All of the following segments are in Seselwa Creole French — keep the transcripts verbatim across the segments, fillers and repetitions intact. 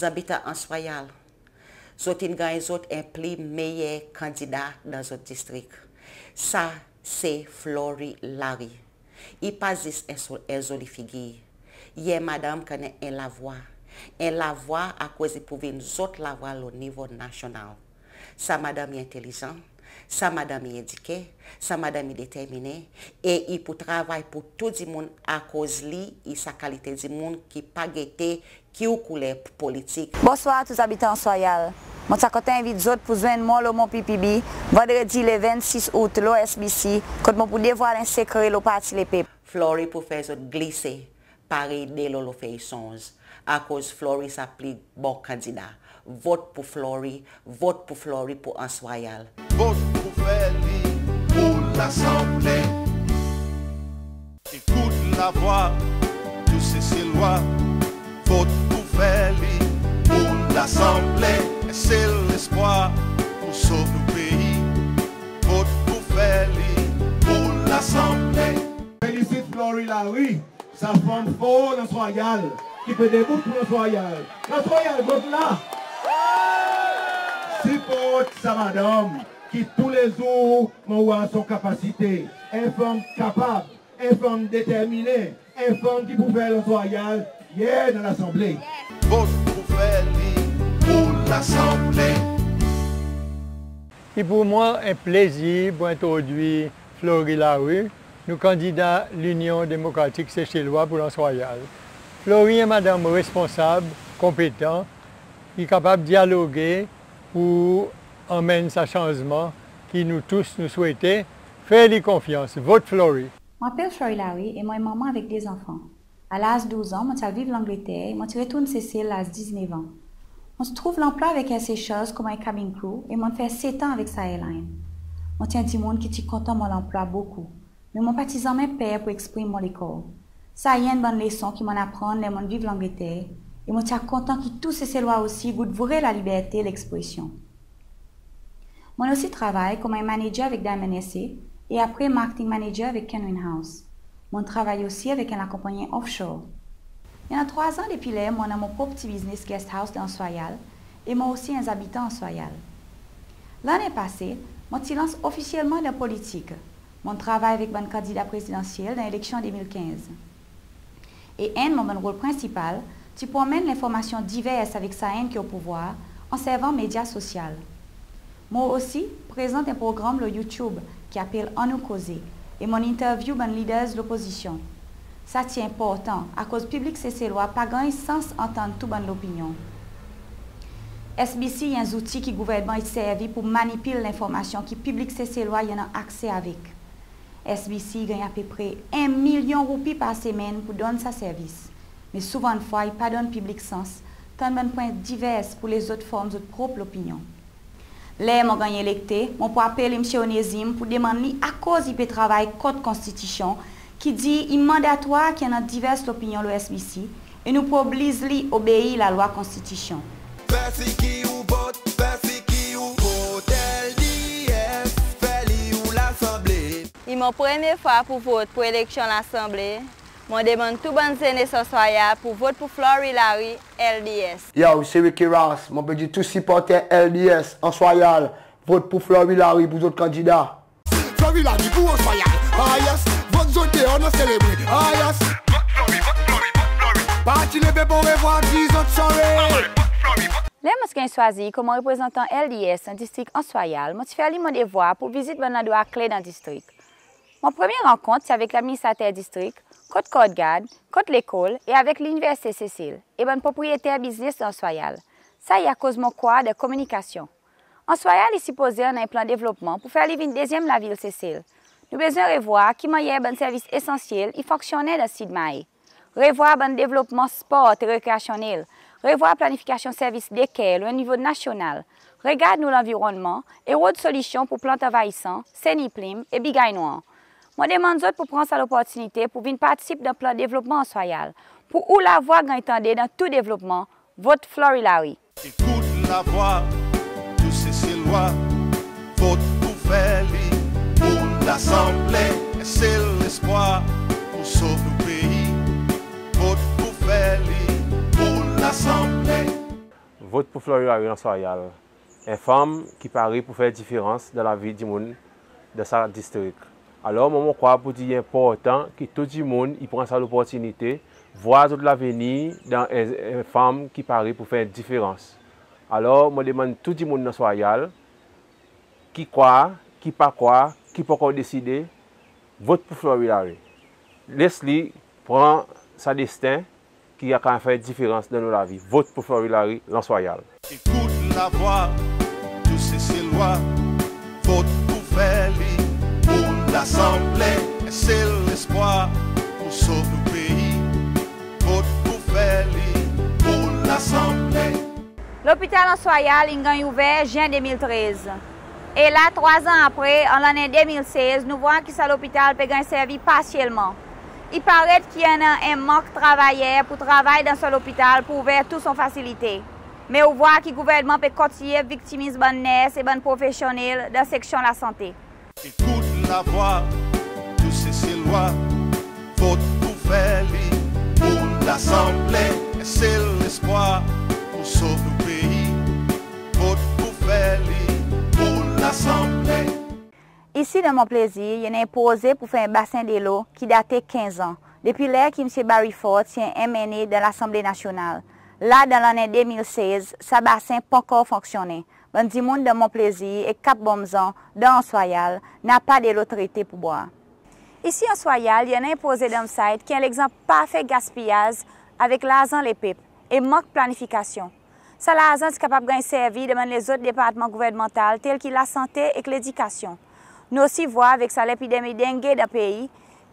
Zabitan Anse Royale, zot in ganny zot en pli meyer kandida dan zot distrik. Sa se Flory Larue. I pa zis en so-, en zoli figir. I en madanm ki annan en lavwa. En lavwa akoz i pou vin zot lavwa lo nivo nasyonal. Sa madanm i entelizan, sa madanm i edike, sa madanm i determinen, e i pou travay pour tou dimoun akoz li i sa kalite dimoun ki pa gete ki kouler politik. Bonswar tou zabitan Anse Royale. Mon ti a kontan envit zot pour zwenn mwan lo mon P P B, vandredi le vennsis out lo S B C, kot mon pou devwal en sekre lo Parti Lepep. Flory pou fer zot glise, parey delo lo fer i sonz, akoz Flory sa pli bon kandida. Vot pour Flory, vot pour Flory pour Anse Royale. Vot pour fer li pour Lasanble. Ekout lavwa tou Seselwa, vot pour fer li pour Lasanble. En sel lespwar pour sov nou pei, vot pour fer li pour Lasanble. Felisit Flory Larue, sa fanm for Anse Royale, ki pe debout pour Anse Royale. Anse Royale, vot la. Siport sa madanm ki toulezour mon war son kapasite. En fanm kapab, en fanm determinen, en fanm ki pou fer Anse Royale yer dan Lasanble. Vot pour fer li pour Lasanble. I pour mwan en plezir pour entrodwir Flory Larue, nou kandida Linyon Demokratik Seselwa pour Anse Royale. Flory en madanm responsab, konpetan, ki kapab dyaloge pour anmenn sa sanzman ki nou tous nou swete. Fer li konfyans, vot Flory. Mon apel Flory Larue e mon en manman avek de zanfan. A laz douz an, mon ti al viv Langleter e mon ti retourn Sesel laz diznevan. Mon ti trouv lanplwa avek Air Seychelles konman en cabin crew e mon'n fer set an avek sa airline. Mon ti en dimoun ki ti kontan mon lanplwa bokou, me mon pa ti zanmen per pour eksprim mon lekor. Sa i enn bann leson ki mon'n aprann ler mon'n viv Langleter, e mon ti a kontan ki tou Seselwa osi i gout vre laliberte lekspresyon. Mon'n osi travay konman en manager avek Diamond S A e apre marketing manager avek Cameron House. Mon'n travay osi avek en lakonpannyen offshore. I annan trwa an depi ler mon annan mon prop pti biznes guest house dan Anse Royale e mon osi en zabitan Anse Royale. Lannen pase, mon ti lans ofisyelman dan politik. Mon'n travay avek bann kandida prezidansyel dan eleksyon de mil kenz. E enn mon bann rol prensipal ti pour anmenn lenformasyon divers avek sa enn ki o pouvwar an servan medya sosyal. Mon osi prezant en progranm lo YouTube ki apel Annou Koze e mon'n interview bann leaders lopozisyon. Sa ti enportan akoz piblik Seselwa pa ganny sans antann tou bann lopinyon. S B C i en zouti ki gouvernman i servi pour manipil lenformasyon ki piblik Seselwa i annan akse avek. S B C i ganny apepre en milyon roupi par semenn pour donn sa servis. Me souvandfwa i pa donn piblik sans tann bann pwen divers pour lezot form zot prop lopinyon. Ler mon ganny elekte, mon pou apel Msye Onezime pour demann li akoz i pe travay kont Konstitisyon ki dir i mandatwar ki annan divers lopinyon lo S B C e nou pou obliz li obei lalwa Konstitisyon. Fer sir ki ou vot, fer sir ki ou vot L D S, fer li ou Lasanble. I mon premye fwa pour vot pour eleksyon Lasanble. Mon demann tou bann zenes Anse Royale pour vot pour Flory Larue, L D S. Yo, se Ricky Ross, mon pe dir tou siporter L D S Anse Royale, vot pour Flory Larue pour zot kandida. Flory Larue pour Anse Royale, ah yes. Vot zot deor, nou selebre, ah yes. Vot Flory, vot Flory, vot Flory. Parti Lepep, orevwar, dir zot sorry. Ler mon ti ganny swazir konman reprezantan L D S dan distrik Anse Royale, mon ti fer li mon devwar pour vizit bann landrwa kle dan distrik. Mon premye rankont ti avek ladministrater distrik, kot Kordgard, kot lekol e avek Liniversite Sesel e bann propriyeter biznes dan Anse Royale. Sa i akoz mon krwar dan kominikasyon. Anse Royale i sipoze annan en plan devlopman pour fer li vin dezyenm lavil Sesel. Nou bezwen revwar ki mannyer bann servis esansyel i fonksyonnen dan Sid Mahé. Revwar bann devlopman sport e rekreasyonnel. Revwar planifikasyon servis daycare lo en nivo nasyonal. Regard nou lanvironnman e rod solisyon pour plant anvayisan, senniplim e bigay nwanr. Mon demann zot pour pran sa loportinite pour vin partisip dan plan devlopman Anse Royale, pour ou lavwa ganny tande dan tou devlopman. Vot Flory Larue. Ekout lavwa tou Seselwa, vot pour fer li pour Lasanble. En sel lespwar pour sov nou pei, vot pour fer li pour Lasanble. Vot pour Flory Larue Anse Royale, en fanm ki pare pour fer diferans dan lavi dimoun dan sa distrik. Alor, mwan mon krwar pour dir i enportan ki tou dimoun i pran sa loportinite, vwar zot lavenir dan en, en fanm ki pare pour fer en diferans. Alor, mon demann tou dimoun Anse Royale, ki krwar, ki pa krwar, ki pa ankor deside, vot pour Flory Larue. Les li pran sa desten ki a kapab fer diferans dan nou lavi. Vot pour Flory Larue, Anse Royale. Écoute la voix du Seselwa, vot pour fer li pour Lasanble, en sel lespwar pour sov nou pei. Vot pour fer li pour Lasanble. Lopital Anse Royale in ganny ouver Zen de mil trez. E la, trwa an apre, an lannen de mil sez, nou vwar ki sa lopital pe ganny servi parsyelman. I paret ki i annan en mank travayer pour travay dan sa lopital pour ouver tou son fasilite. Me ou vwar ki gouvernman pe kontinyen viktimiz bann ners e bann profesyonnel dan seksyon lasante. Écoute la voix du Seselwa, vot pour fer li pour Lasanble, en sel lespwar pour sov nou pei. Vot pour fer li pour Lasanble. Isi dan Mont Plaisir, i annan en proze pour fer en basen delo ki date kenz an, depi ler ki Msye Barry Faure ti en M N A dan Lasanble Nasyonal. La, dan lannen de mil sez, sa basen pa ankor fonksyonnen. Bann dimoun dan Mont Plaisir e Cap Bonne Maison, dan Anse Royale, napa delo trete pour bwar. Isi Anse Royale, i annan en proze dump site ki en legzanp parfe gaspiyaz avek larzan lepep e mank planifikasyon. Sa larzan ti kapab ganny servi dan bann lezot departman gouvernmantal tel ki lasante ek ledikasyon. Nou osi vwar avek sa lepidemi dengue dan pei,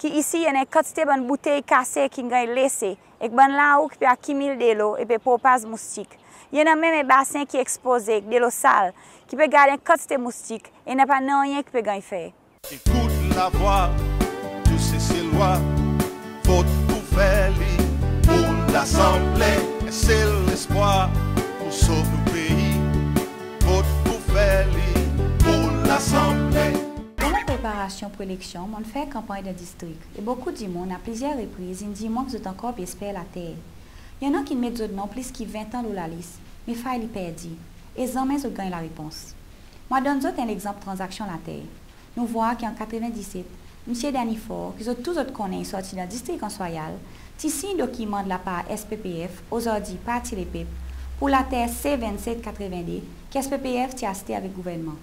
ki isi i annan en kantite bann boutey kase ki'n ganny lese, ek bann larou ki pe akimil delo e pe propaz moustik. I annan menm en basen ki ekspoze ek delo sal, ki pe gard en kantite moustik e napa nanryen ki pe ganny fer. Écoute la voix du Seselwa, vot pour fer li pour Lasanble, en sel lespwar pour sov nou pei. Vot pour fer li pour Lasanble. Dan mon preparasyon pour eleksyon, mon'n fer kanpanny dan distrik, e bokou dimoun, a plizyer repriz, in dir mwan ki zot ankor pe esper later. I annan ki'n met zot non plis ki ven an lo lalis, me file i perdi, e zanmen zot ganny larepons. Mon a donn zot en legzanp tranzaksyon later. Nou vwar ki an katreven diset, Msye Danny Faure, ki zot tou zot konnen, i sorti dan distrik Anse Royale, ti siny dokiman de lapar S P P F, ozordi Parti Lepep, pour later C vennset katreven de, ki S P P F ti aste avek gouvernman.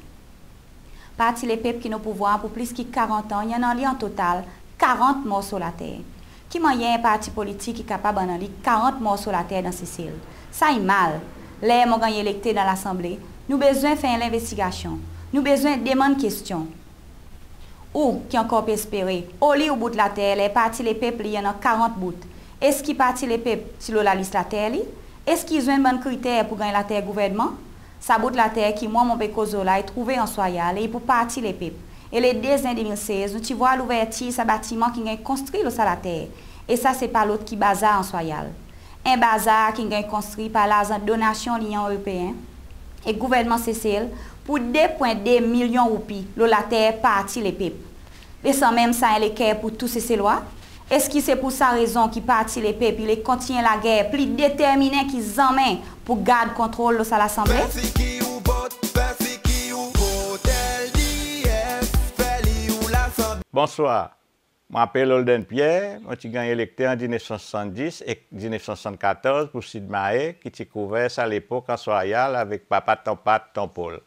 Parti Lepep ki an o pouvwar pour plis ki karant an, i annan li an total karant morso later. Ki mannyer en parti politik i kapab annan li karant morso later dan Sesel? Sa i mal. Ler mon ganny elekte dan Lasanble, nou bezwen fer en lenvestigasyon. Nou bezwen demann kestyon. Ou ki ankor pe espere, oli ou bout later ler Parti Lepep li i annan karant bout? Eski Parti Lepep ti lo lalis later li? Eski i zwenn bann kriter pour ganny later gouvernman? Sa bout later ki mwan mon pe koz lo la i trouve Anse Royale e i pour Parti Lepep. E le de Zen de mil sez, nou ti vwar louvertir sa batiman ki'n ganny konstri lo sa later. E sa se pa lot ki bazar Anse Royale. En bazar ki'n ganny konstri par larzan donasyon Linyon Eropeen e gouvernman Sesel pour de pwen de milyon roupi lo later Parti Lepep. E sanmenm sa en leker pour tou Seselwa? Eski se pour sa rezon ki Parti Lepep i le kontinyen lager pli determinen ki zanmen pour gard kontrol lo sa Lasanble? Fer sir ki ou vot, fer sir ki ou vot L D S, fer li ou Lasanble. Bonswar. Mon apel Holden Pierre, mon ti ganny elekte an diznef san swasanndis ek diznef san swasannkatorz pour Sid Mahé ki ti kouver sa lepok Anse Royale avek Papa Ton Pat, Ton Pol.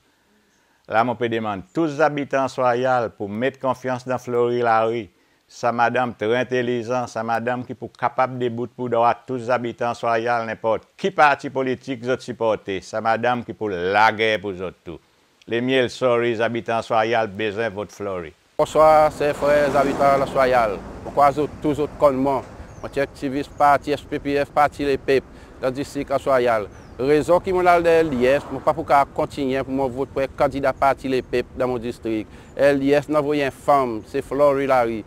La mon pe demann tou zabitan Anse Royale pour met konfyans dan Flory Larue, sa madanm tre entelizan, sa madanm ki pou kapab debout pour drwa tou zabitan Anse Royale, nenport ki parti politik zot siporte, sa madanm ki pou lager pour zot tou. Le myel, sorry, zabitan Anse Royale bezwen vot Flory. Bonswar, ser, frer, zabitan Anse Royale. Mon krwar zot tou zot konn mwan. Mon ti aktivis parti S P P F, Parti Lepep, dan distrik Anse Royale. Rezon ki mon al dan L D S, mon pa pou kapab kontinyen pour mon vot pour en kandida Parti Lepep dan mon distrik. L D S in anvoy en fanm, se Flory Larue.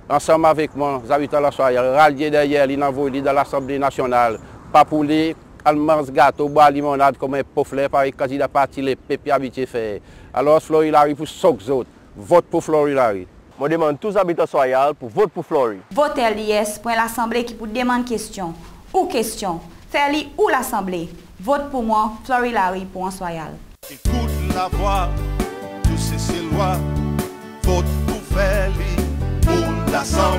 Ansanm avek mwan, zabitan Anse Royale, ralye deryer li, in anvoy li dan Lasanble Nasyonal. Pa pour li al manz gato, bwar limonnad konman en pofler parey kandida Parti Lepep i abitye fer. Alors Flory Larue pou sok zot. Vot pour Flory Larue. Mon demann tou zabitan Anse Royale pour vot pour Flory. Vot L D S pour en Lasanble ki pou demann kestyon. Ou kestyon. Fer li ou Lasanble. Vot pour mwan, Flory Larue pour Anse Royale. Ekout lavwa tou Seselwa, vot pour fer li pour Lasanble.